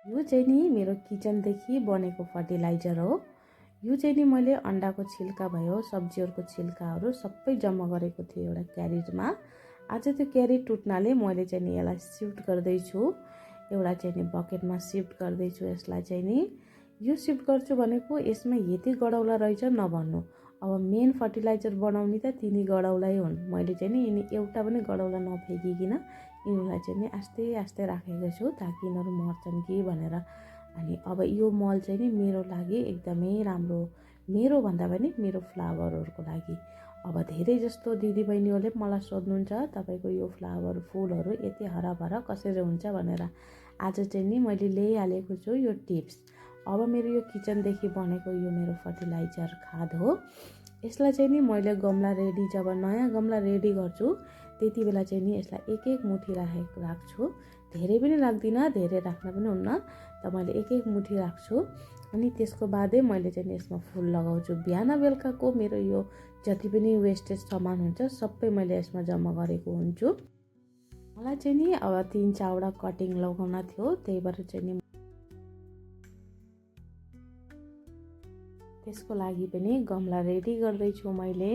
यो चाहिँ नि मेरो किचनदेखि बनेको फर्टिलाइजर हो। यो चाहिँ नि मैले अन्डाको छिल्का भयो, सब्जीहरूको छिल्काहरू सबै जम्मा गरेको थिएँ एउटा क्यारेटमा। आज त्यो क्यारेट टुट्नाले मैले चाहिँ नि यसलाई सिफ्ट गर्दैछु, एउटा चाहिँ नि बकेटमा सिफ्ट गर्दैछु यसलाई चाहिँ नि। यो सिफ्ट गर्छु भनेको यसमा यति गडौला रहेछ नभन्नु। अब मेन फर्टिलाइजर बनाउने त तिनी गडौलै हुन्। मैले चाहिँ नि यिनी एउटा पनि गडौला नफ्याँकिकन यिनीहरूलाई चाहिँ नि आस्ते आस्ते राखेको छु ताकि यिनीहरू मर्छन् कि भनेर। अनि अब यो मल चाहिँ नि मेरो लागि एकदमै राम्रो, मेरो भन्दा पनि मेरो फ्लावरहरूको लागि। अब धेरै जस्तो दिदीबहिनीहरूले मलाई सोध्नुहुन्छ तपाईँको यो फ्लावर फुलहरू यति हराभरा कसरी हुन्छ भनेर। आज चाहिँ नि मैले ल्याइहालेको छु यो टिप्स। अब मेरो यो किचनदेखि बनेको यो मेरो फर्टिलाइजर खाद हो। यसलाई चाहिँ नि मैले गमला रेडी, जब नयाँ गमला रेडी गर्छु त्यति बेला चाहिँ नि यसलाई एक एक मुठी राख्छु। धेरै पनि राख्दिनँ, धेरै राख्न पनि हुन्न, त मैले एक एक मुठी राख्छु। अनि त्यसको बादै मैले चाहिँ यसमा फुल लगाउँछु। बिहान बेलुकाको मेरो यो जति पनि वेस्टेज सामान हुन्छ सबै मैले यसमा जम्मा गरेको हुन्छु। मलाई चाहिँ नि अब 3-4वटा कटिङ लगाउन थियो, त्यही भएर चाहिँ नि त्यसको लागि पनि गमला रेडी गर्दैछु मैले।